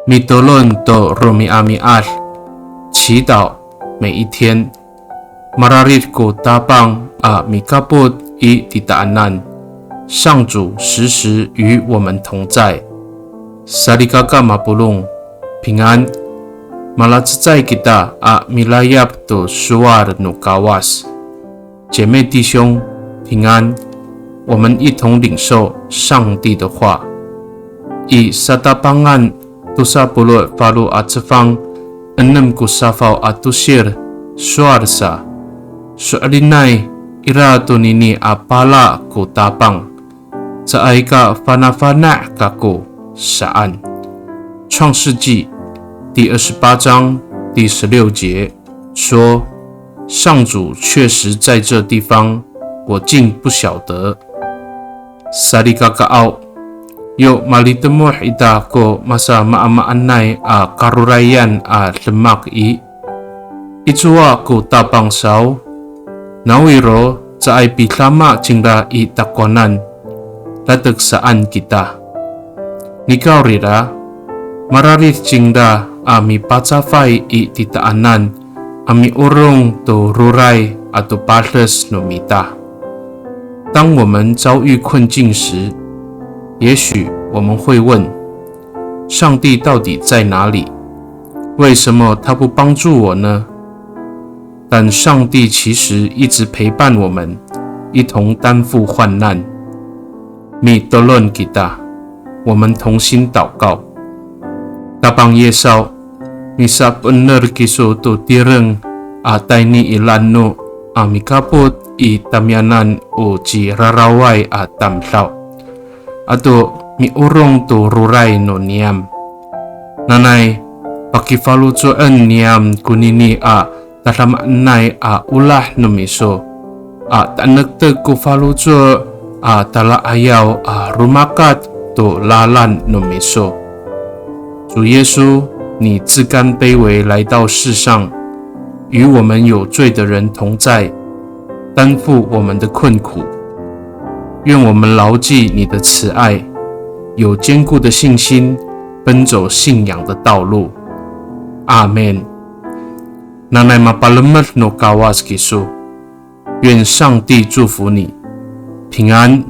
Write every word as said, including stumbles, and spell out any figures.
Mitolon to romi'ami'ad, 祈祷每一天。Mararid ko Tapang a mikapot i titaanan, 上主时时与我们同在。Salikaka mapolong, 平安。Malacecay kita a milayap to sowal no Kawas. 姐妹弟兄，平安。我们一同领受上帝的话。I Satapangan tosa polo' falo a cefang, enem ko safaw a tosir, sowal sa, so'elinay ira tonini a pala ko Tapang, caay ka fanafana' kako saan. 创世纪第二十八章第十六节说，上主确实在这地方，我竟不晓得。Salikakaaw, yo malitemoh ita ko masamaamaanay a karorayan a demak i, i cowa ko Tapang saw, nawiro caay pidama cingra i takowanan, latek saan kita. Nikawrira, mararid cingra a mipacafay i titaanan a miorong to roray ato pades no mita. 当我们遭遇困境时，也许我们会问：上帝到底在哪里？为什么他不帮助我呢？但上帝其实一直陪伴我们，一同担负患难。Mitolon kita, 我们同心祷告。Tapang Yesaw, misapener kiso to tireng a tayni i la'eno a mikapot i tamiyanan o ciraraway a tamdaw ato miorong to roray no niyam. Nanay, pakifaloco'en niyam konini a tadamaanay a olah no miso, a tanektek ko faloco' a tala'ayaw a romakat to lalan no miso. 主耶稣，你自甘卑微来到世上，与我们有罪的人同在，担负我们的困苦。愿我们牢记你的慈爱，有坚固的信心，奔走信仰的道路。阿们。Nanay mapalemed no Kawas kiso. 愿上帝祝福你，平安。